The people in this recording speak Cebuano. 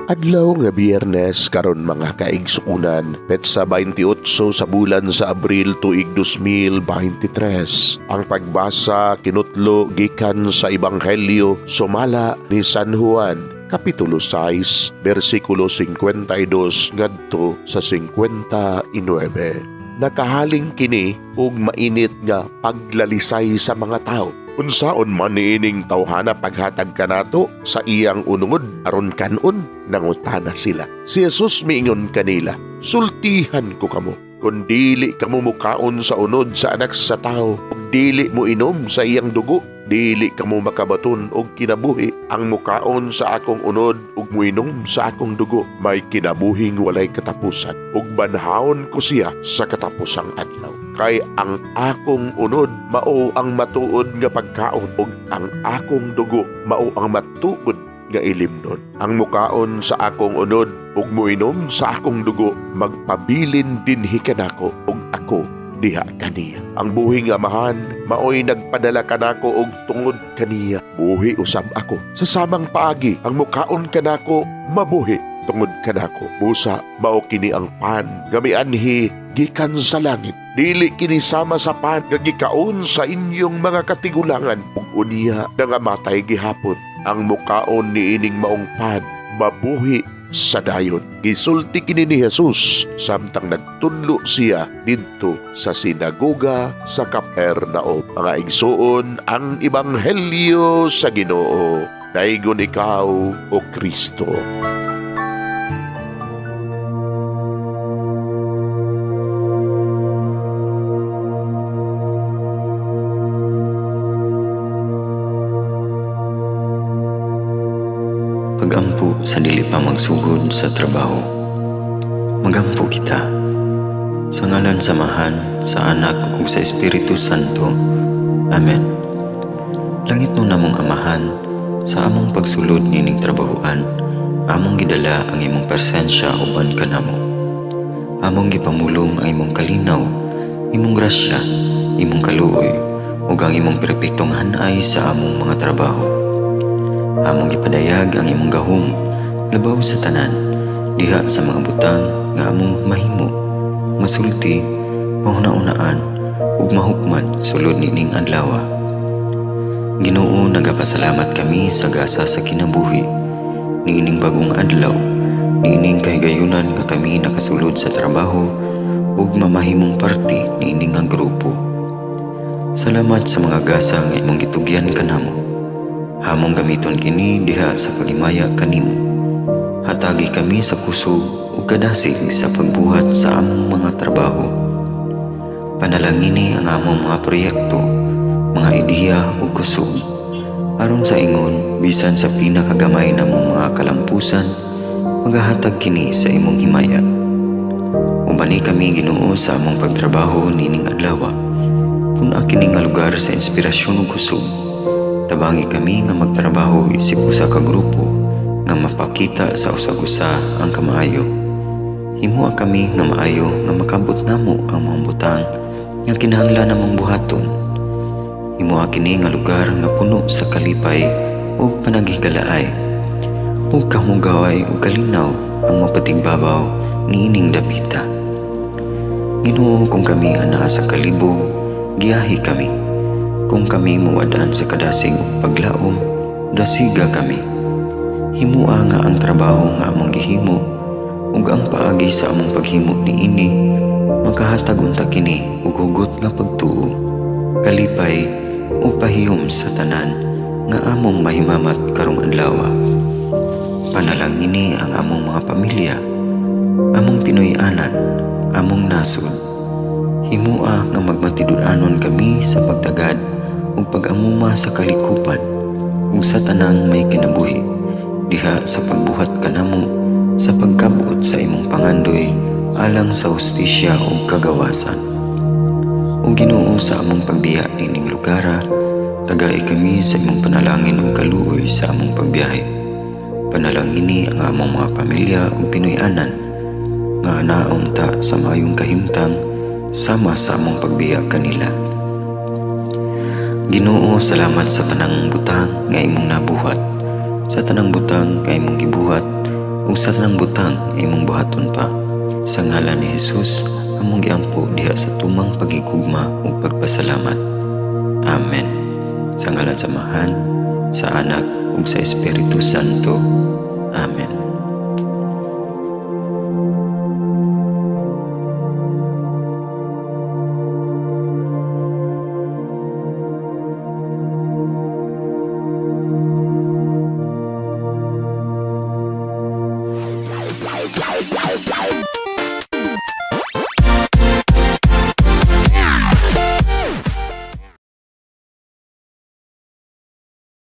Adlaw nga Biyernes karon, mga kaigsuunan, petsa 28 sa bulan sa Abril, tuig 2023. Ang pagbasa kinutlo gikan sa Ebanghelyo sumala ni San Juan, Kapitulo 6, versikulo 52 ngadto sa 59. Nakahaling kini og mainit nga paglalisay sa mga tao. "Unsaon man niining tawhana paghatag kanato sa iyang unod aron kanon?" nangutana sila. Si Jesus miingon kanila, "Sultihan ko kamo, kung dili kamo mukaon sa unod sa Anak sa Tao ug dili mo inom sa iyang dugo, dili kamo makabaton og kinabuhi. Ang mukaon sa akong unod ug muinom sa akong dugo may kinabuhing walay katapusan, ug banhawon ko siya sa katapusang adlaw. Kay ang akong unod mao ang matuod nga pagkaon ug ang akong dugo mao ang matuod nga ilimnon. Ang mukaon sa akong unod ug muinom sa akong dugo magpabilin dinhi kanako ug ako diha kaniya. Ang buhi nga Amahan maoy nagpadala kanako ug tungod kaniya buhi usab ako. Sa samang paagi, ang mukaon kanako mabuhi tungod kanako. Busa mao kini ang pan nga mianhi gikan sa langit. Dili kini sama sa pan nga gikaon sa inyong mga katigulangan ug unya nangamatay gihapon. Ang mukaon niining maong pan mabuhi sa dayon." Gisulti kini ni Jesus samtang nagtunlo siya didto sa sinagoga sa Capernaum. Mga igsuon, ang ebanghelyo sa Ginoo. Daygon ikaw, o Kristo. Pagampo sa dili pa magsugod sa trabaho. Magampo kita. Sa ngalan sa Amahan, sa Anak ug sa Espiritu Santo. Amen. Langitnon namong Amahan, sa among pagsulod nining trabahoan, among gidala ang imong presensya uban kanamo. Among gipamulong ang imong kalinaw, imong grasya, imong kaluoy, ug ang imong perpektong hanay sa among mga trabaho. Among gipadayag ang imong gahom labaw sa tanan diha sa mga butang nga among mahimo, masulti, mahuna-unaan ug mahukman sulod nining adlaw. Ginoo, nagapasalamat kami sa gasa sa kinabuhi niining bagong adlaw, niining kahigayunan nga kami nakasulod sa trabaho ug mamahimong parte niini nga grupo. Salamat sa mga gasa nga imong gitugyan kanamo. Among gamiton kini diha sa paghimaya kanimo. Hatagi kami sa kusog ug kadasig sa pagbuhat sa among mga trabaho. Panalangini ang among mga proyekto, mga ideya ug kusog. Aron sa ingon, bisan sa pinakagamay namong mga kalampusan, magahatag kini sa imong himaya. Ubani kami, Ginoo, sa among pagtrabaho nining adlaw. Pun-a kini nga lugar sa inspirasyon ug kusog. Tabangi kami nga magtrabaho isip usa ka grupo nga mapakita sa usag-usa ang kamaayo. Himoa kami nga maayo nga makabot namo ang mga butang nga kinahanglan namong buhaton. Himoa kini nga lugar nga puno sa kalipay ug panaghigalaay, ug kahugaway ug kalinaw ang mapatigbabaw niining dapita. Ginoo, kung kami anaa sa kalibog, giyahi kami. Kung kami mawad-an sa kadasig ug paglaom, dasiga kami. Himua nga ang trabaho nga among gihimo ug ang paagi sa among paghimo niini makahatag unta kini og hugot nga pagtuo, kalipay ug pahiyom sa tanan nga among mahimamat karong adlaw. Panalangini ang among mga pamilya, among Pinoy-anan, among nasod. Himua nga magmatinud-anon kami sa pagtagad ug pag-amuma sa kalikupan ug sa tanang may kinabuhi diha sa pagbuhat kanamo sa pagkabot sa imong pangandoy alang sa hustisya ug kagawasan. O Ginoo, sa among pagbiya nining lugara, tagai kami sa imong panalangin ug kaluoy sa among pagbiyahe. Panalangini ang among mga pamilya ug Pinoy-anan nga naunta sa maayong kahimtang sama sa among pagbiya kanila. Ginoo, salamat sa tanang butang nga imong nabuhat, sa tanang butang nga imong gibuhat Ug sa tanang butang imong buhaton pa. Sa ngalan ni Jesus, among giampo diha sa tumang paghigugma ug pagpasalamat. Amen. Sa ngalan sa Amahan, sa Anak ug sa Espiritu Santo. Amen.